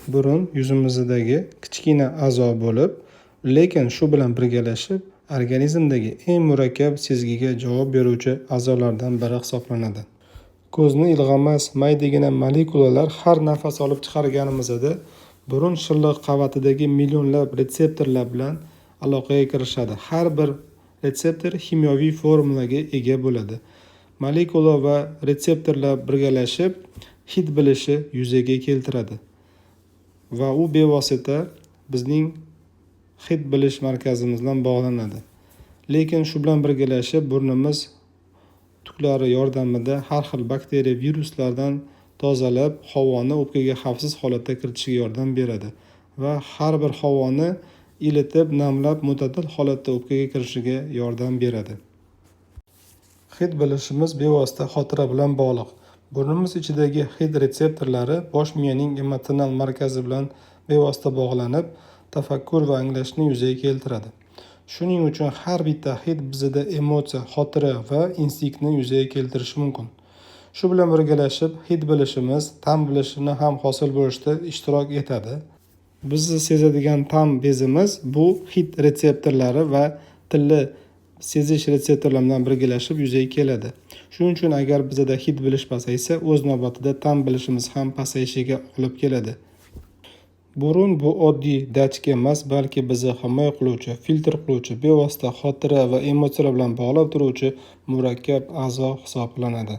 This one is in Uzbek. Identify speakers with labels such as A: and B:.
A: Burun yuzimizdagi kichkina a'zo bo'lib, lekin shu bilan birgalashib organizmdagi eng murakkab sezgiga javob beruvchi a'zolardan biri hisoblanadi. Ko'zni ilg'amas maydagina molekulalar har nafas olib chiqarganimizda burun shilliq qavatidagi millionlab retseptorlar bilan aloqaga kirishadi. Har bir retseptor kimyoviy formulaga ega bo'ladi. Molekula va retseptorlar birgalashib hid bilishi yuzaga keltiradi va u bevosita bizning hid bilish markazimiz bilan bog'lanadi. Lekin shu bilan birgalashib burnimiz tuklari yordamida har xil bakteriya, viruslardan tozalab, havoni o'pkaga xavfsiz holatda kiritishiga yordam beradi va har bir havoni ilitib, namlab, mo'tadil holatda o'pkaga kirishiga yordam beradi. Hid bilishimiz bevosita xotira bilan bog'liq. Burnimiz ichidagi hid retseptorlari bosh miyaning emotsional markazi bilan bevosita bog'lanib, tafakkur va anglashni yuzaga keltiradi. Shuning uchun har bitta hid bizda emotsiya, xotira va instinktni yuzaga keltirishi mumkin. Shu bilan birgalashib hid bilishimiz ta'm bilishini ham hosil bo'lishda ishtirok etadi. Bizni sezadigan ta'm bezimiz bu hid retseptorlari va tilli sezish retseptorlari bilan birgalashib yuzaga keladi. Shuning uchun agar bizda hid bilish pasaysa, o'z navbatida ta'm bilishimiz ham pasayishiga olib keladi. Burun bu oddiy datchik emas, balki bizni himoya qiluvchi, filtr qiluvchi, bevosita xotira va emotsiyalar bilan bog'lab turuvchi murakkab a'zo hisoblanadi.